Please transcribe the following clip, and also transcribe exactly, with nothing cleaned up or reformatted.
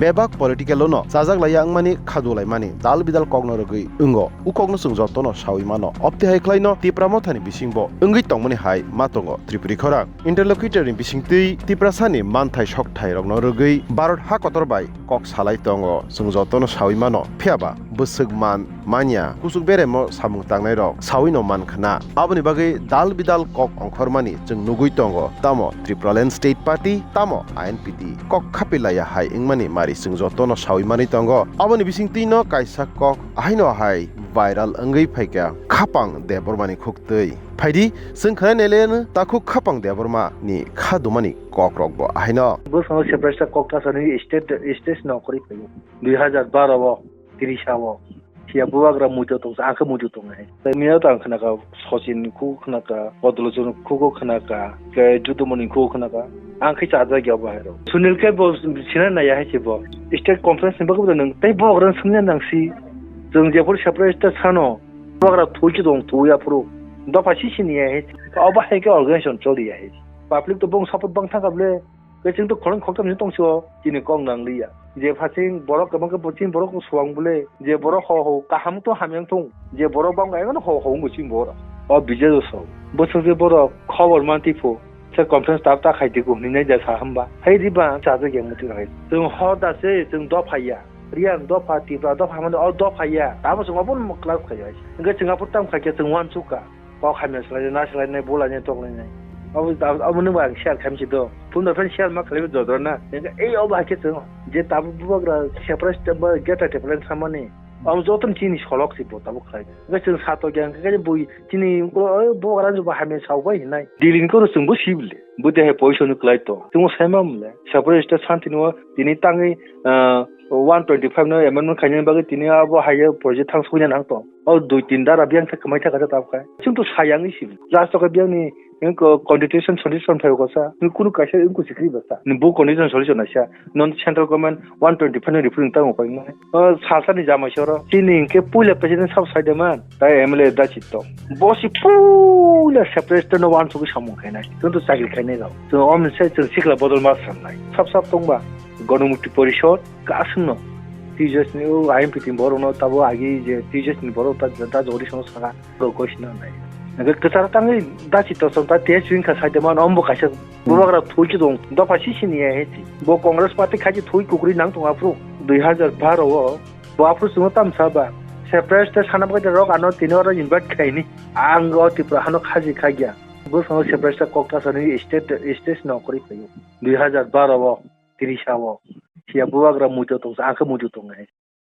bebak political-o no chajak laiya wngmani khadu laimani dal bidal kokno rwgwi wngo. O kokno chwng jotono sawi mano. Obtwi hai khlaino Tipra Mothani bisingbo wngwi tongmani hai ma tongo Tripuri khorang. Interlocutor ni bisingtwi Tiprasani manthai sokthai rokno rwgwi Bharat ha kotor bai kok salai tongo, chwng jotono sawi mano. Phiyaba bwswk man manya, kuchuk beremo samung tangnai rok sawi no man khna. Aboni bagwi dal bidal kok ongkhormani chwng nugwi tongo, tamo Tipraland State Party, tamo I N P T. Kok khapi laiya hai wngmani mari chwng jotono sawi manwi tongo. Aboni bisingtwi no kaisa kok ahaino ahai viral wngwi phaikha Khapang Debbarmani khuktwi. Phaidi, chwng khwnai nailaiano takhuk Khapang Debbarma ni kha dumani kok rok bo ahaino. Bwskango separate kok tasani state, state no kwrwi phaio. Dui hajar baro o, tris o. Siya bubagra muitu tong, ang khe muitu tong hai. Tai miya to ang khna ka, Sachin ni khu khna ka, Odolochon khu khu khna ka, ke Judumoni khu khna ka. Ang khe chajak ya bo hai ro. Sunil khe bo sina na ya hai se bo. State conference ni bagwi bo nang, tai bubagra sungya nang si. Jwng jephuru separate state sano. Bubagra thwi khe tong, thwi aphuru. Dopha si sini ya hai. Obo hai khe organization choli ya hai. Public to bong support bang thang kable. Khe chwng to khorang khoktam ni tong sio, chini kok nang liya. Je phasing borok kwbang khe bo chini borok swang bole, je borok ho ho kaham to hamyang thung, je borok bang khe ho ho wngwi chini borok. O Bijay Ushav. Bwswk je borok khobor man tiphu. Se conference ta ta khai di ko hwnwi nai da sa hamba. Hai di ba chajak yang muti hai. Chwng hor da se chwng dopha ya. Riang dopha, Tipra dopha mani o dopha ya. Tamo chwng obo class khai ya. Hwnkhe chwng aphuru tam khai khe chwng uansuk kha. Kok hamya swlai na swlai nai, bula nai, tok lai nai. Obo, obo nung ba ang share khaim si do. Phone da friend share ma khlai jodra na. Hwnkhe ei obo hai khe chwng je tabuk bubagra separate ba geta separate samani. Omo joto ni chini solok si bo tabuk khlai. Hwnkhe chwng sato khe hwnkhe khe bui chini oi bubagra bo hamya sao bai hinai. Dilin koro chwng bo sibile. Bo de hai position ni kwlai to. Chwng bo sai ma mle. Separate state santi no tini tangwi, ah, one twenty five no amendment khaina bagwi tini abo hai project thang sui na nang to. O dui tin dara biyang thak kwmai thak kha tabuk khe. Chwng to sayang ni sibile. Last o khe biyang ni Nung ko constitution solution phai ko sa, nung kunu kaisa wngku sikri basa. Nung bo constitution solution naisa. Non central government one twenty five ni referendum tamo pai nai. O salsa ni jama soro. Chini hingke puila president sab saida man. Tai M L A da chito. Bosi puila separate no wan sugi samung khainai. Tun to chakri khainai rao. To om se to sikla bodol mas samnai. Sab sab tongba. Gonomukti Porishod kasungno. T J S ni o I M P T borok no tabo agi je T J S ni borok ta, ta jodi sono saka. Rok gosi na nai. Nang kwcharo tangwi dachi tosom ta tei chwing kha saida man ombo kaisa bubagra thui ki dong dopha sisi ni ya heti. Bo Congress party khaji thui kukri nang tong aphru dui hajar baro o. Bo aphru chwngno tam sa ba. Separate state sana bagwi rok ano tini oro invite khaini. Ang o Tripura hano khaji khagya. Bo sono separate state kok ta sani state, state no kori phayo. Dui hajar baro o, tris o. Siya bubagra muitu tong sa, ang khe muitu tong nai.